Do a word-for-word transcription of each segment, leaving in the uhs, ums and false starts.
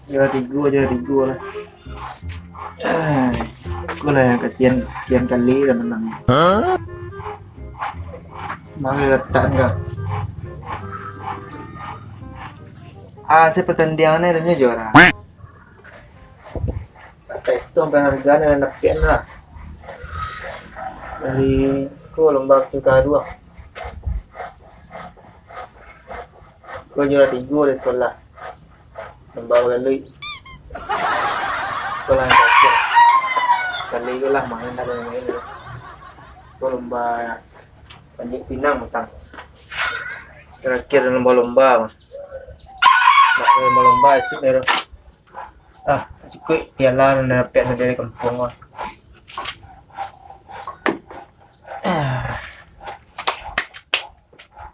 Juara tigo, juara tigo lah. Ah, aku lah yang kasihan, sekian kali lah menang. Hah? Mari letak enggak? Ah, saya pertandingan ni adanya juara. Kata itu sampai harga ni nak pian lah. Dari aku lomba cuka dua. Aku juara tigo di sekolah. Lomba bagalui. Aku lah yang terakhir. Sekali tu lah main, tak main-main tu. Aku lomba panjat pinang petang. Terakhir lomba-lomba. Nak lomba-lomba, esok baru. Ah, cukuik piala nan dapek dari kampuang lah. Ah.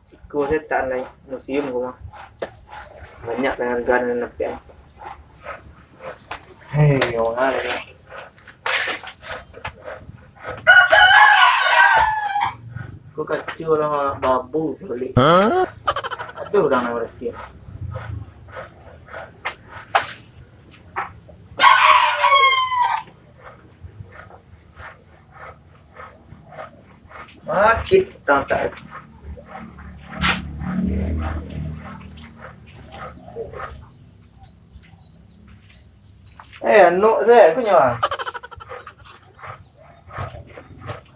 Siko se tak naik museum ko mah. Banyak penghargaan nan dapek. Hei, orang ada. Ko kacau lah, babu sekali. Hah? Aduh, orang nak bersiap. Makit tantang. Eh, anuk saya punya.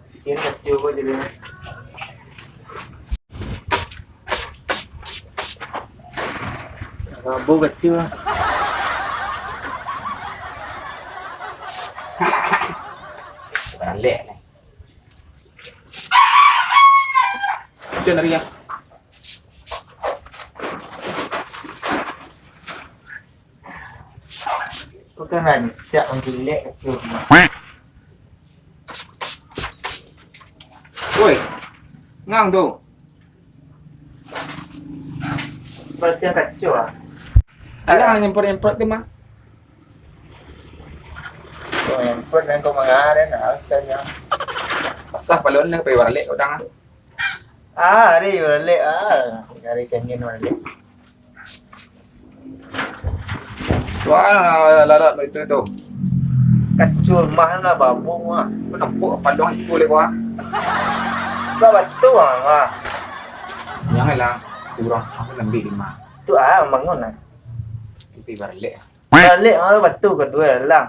Sian kacau kau jadi. Rabu kacau. Balik ni. Hujan hari ya. Kau kan rancak manggilek kacau. Woi, ngang tu. Barasiah kacau ah. Alah nyemprot-nyemprot tu mah. Kau nyemprot dan kau marah dan harus saja. Pasah balon nak pergi balik orang ah. Ah, ari baralek ah. Ari Senin baralek. Tuan lah, lah, lah, itu tu. Kacau mah lah, babung mah. Kau nampak paluang itu lek wah. Kau batu ah, wah. Janganlah, kurang aku lebih lima. Tu ah, bangun lah. Lebih baralek. Baralek ah, batu kedua dalam.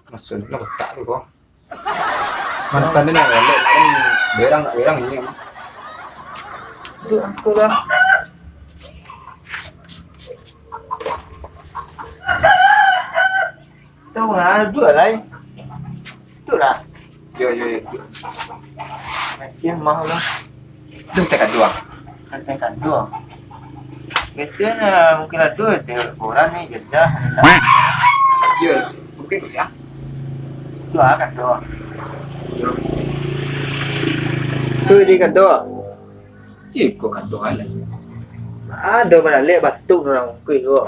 Maksud nak kotak tu kau. Mantan ni nak galak, nak ni berang, nak berang ni. Tu sekolah. Tahu lah, duduk lah. Duduk lah. Yo, yo, yo. Masih mah lah. Tu teh kaduang. Teh kaduang. Biasanya mungkin ada teh orang ni jajah. Yo, mungkin ya. Tu ah kaduang. Tu di kaduang. Ciko kaduang lah. Ada mana lek batuk orang kuih kok.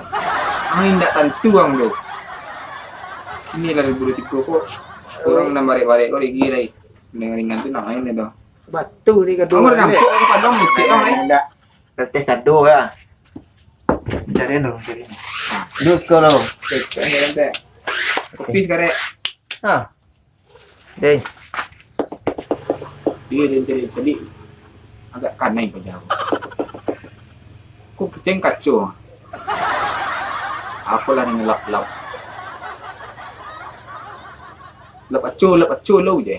Ah, indak tantu ang tu. Inilah dua puluh tiga kok. Orang nang barek-barek kok lagi lai. Ringan-ringan tu nak main tu. Batu ni kaduang. Kamu dah nampak ke padang licik kan, eh? Indak. Leteh kado lah. Cari dulu, cari. Duduk sekolah. Cek, cek, cek. Kopi sekarang. Ha. Deh. Dia dia cari cari. Agak kanai kau jauh. Kau keceng kacau. Apalah yang lap-lap. Lap kacau, lap kacau lo je.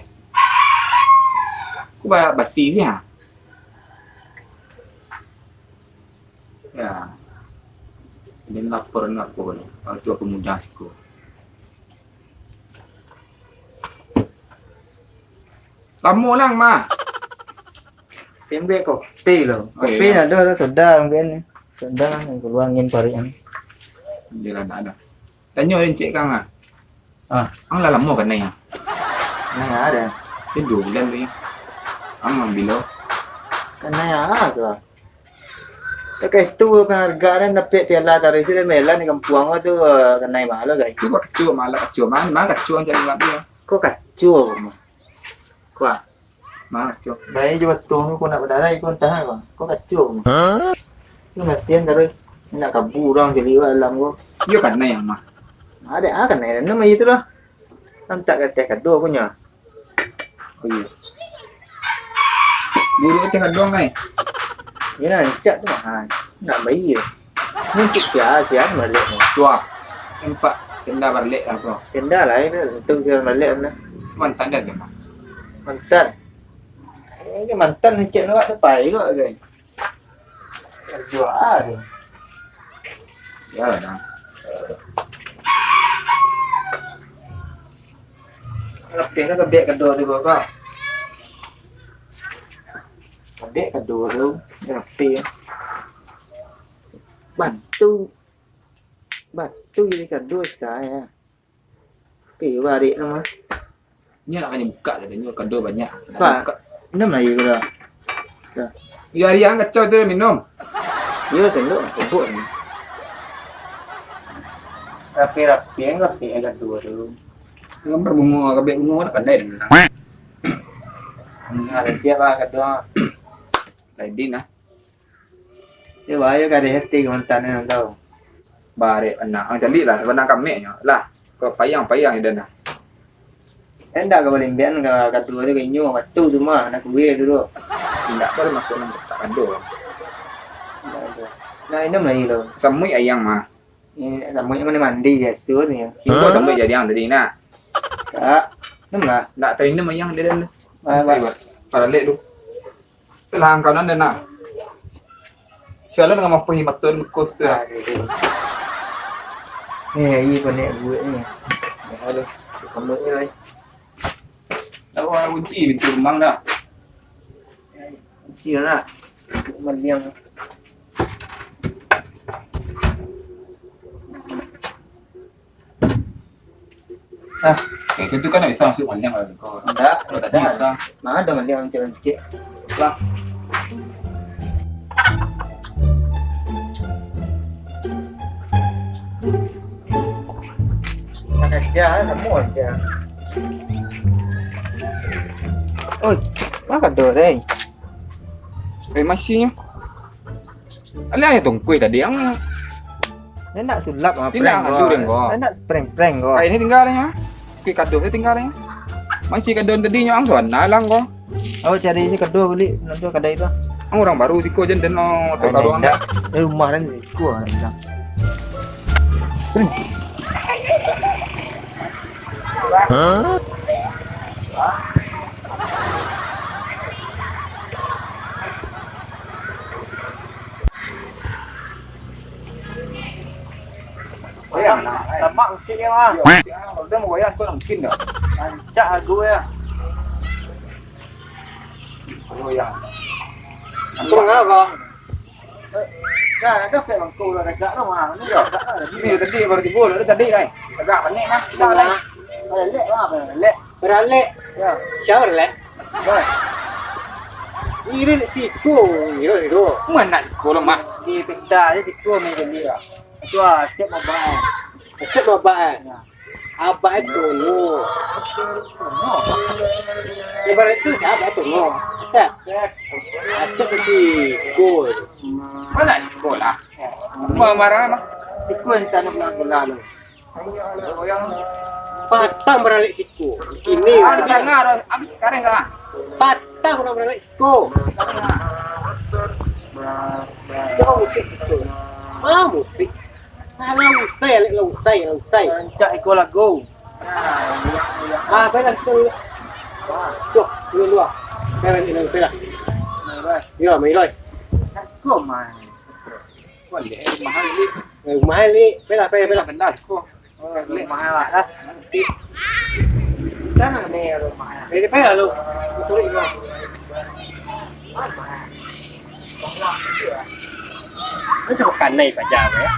Kau ba-, basi sih ha. Ya. Dia lapor nak aku ni. Waktu aku muda siko. Lamo lang mah. Pembek kopi lo. Oh, kopi iya. Ada lo soda mungkin. Soda yang keluar angin parik kan. Dia lah nak ada. Tanyo den cek kang ah. Ah. Ang lah lamo kanai ah. Kanai ah dah. Dia dua bulan tu ya. Ang ambil lo. Kanai ah tu ah. Tak kah itu penghargaan dapek piala tadi sih, Melan di kampuang tu, eh, kanai mahal guys. Tu bak kacau, malah kacau. Mana, mana kacau ang cari lagi ya. Kok kacau mah? Kuah. Mah, cok. Bae je batung tu, kau nak badarai, kau entah apa. Kau kacau. Hah? Lu masian taruh. Nak kabu urang cari awak dalam kau. Iyo kanai ang mah. Ado ah kanai nan itu lah. Antak ka ateh kado punyo. Oh iyo. Guru ka ateh kado ang ai. Iyo lah, rancak tu mah. Nak bayia. Ni untuak sia, sia baralek ni. Tu ah. Nampak tenda baralek lah tu. Tenda lah, ini untuak sia baralek lah. Mantan dah tu mah. Mantan. Ini mantan rancak nak buek tu pai kok, guys. Jual. Yo dah. Lapeh lah kabek kado tu kau. Kabek kado tu, lapeh. Bantu. Bantu jadi kado saya. Oke, barek nama. Nyo nak kami buka tadi, nyo kado banyak. Pak, minum lagi kado. Tuh. Iyo, ari ang kacau tu dah minum. Iyo, sendok, sendok ni. Rapi-rapi, rapi kado tu. Gambar bungo, kabek bungo nak pandai dah. Nah, dah siap lah kado. Lain lah. Yo, bahayo ka ado hati ka mantan tu. Barek anak, ang caliak lah, sabanang kameknyo lah. Kok payang-payang ida nah. Indak ka balimbian ka kado tu ka inyo, wakatu tu mah, nak kue tu doh. Indak ka masuak dalam kotak kado. Nah, indak lai lo. Samuik ayang mah. Eh, samuik mandi-mandi biaso ni. Indak samuik jadi ang tadi nak. Kak, indak lah. Indak tahu indak ayang dia dah. Ah, bah. Paralek tu. Lah, angkau nan den nak. Sialan dengan mampu himatun bekus tu lah. Eh, iya konek buat ni. Ya, aduh, sama ni lai. Tahu orang kunci pintu rumah dah. Kunci lah. Masuk maliang. Ah, eh, itu kan bisa masuk maliang lah kau. Ndak, kalau tadi bisa. Bisa. Mana ada maliang rancak-rancak. Bang. Nak aja, kamu aja. Oi, makan tu, deh. Eh, masih. Alah, ya tongkoi tadi ang. Dia nak sulap ah, dia nak prank ngadu kau. Dia nak prank-prank kau. Kayak ini tinggal ni, ah. Kui kado dia tinggal ni. Masih kado tadi nyo ang sana lang kau. Awak cari si kado kulik, nanti kadai tu. Ang orang baru siko je den no. Ay, kado ndak. Di rumah kan siko ah, bilang. Hah? Goyang nah. Lamak musik dia mah. Yo, musik ah, kalau dia mau goyang tu mungkin dah. Rancak lagu dia. Goyang. Aku mangapa? Dah, dah kayak bangku lah, tegak tu mah. Ni dah tegak lah. Ni tadi baru timbul, tadi lah. Tegak panik lah. Dah lah. Lek lah, lek. Baralek. Ya. Sia baralek? Bai. Irin siko, irin siko. Mana siko lemah? Di pita je siko main kali lah. Tu ah, siap mabak eh. Siap mabak eh. Ya. Abak eh tunggu. Ibarat tu siapa tunggu? Siap. Siap. Siap siko. Mana siko lah? Mau marah mah. Siko yang tanah bulan-bulan tu. Patang baralek siko. Kini ah, patang. Dengar, abis kareng kah? Patang urang baralek siko. Jangan musik siko. Ah, musik. Salah usai, alek lah usai, lah usai. Rancak iko lagu. Ah, baiklah, kita dulu. Tuh, dulu, dulu. Baiklah, dulu, baiklah. Yo, mai loi. Siko mai. Wah, lek, mahal, lek. Eh, mahal, lek. Pailah, pailah, pailah. Benda, siko. Oh, lek mahal lah. Tanah ni rumah. Eh, pailah lu. Tulis lu. Macam kanai paja, ya.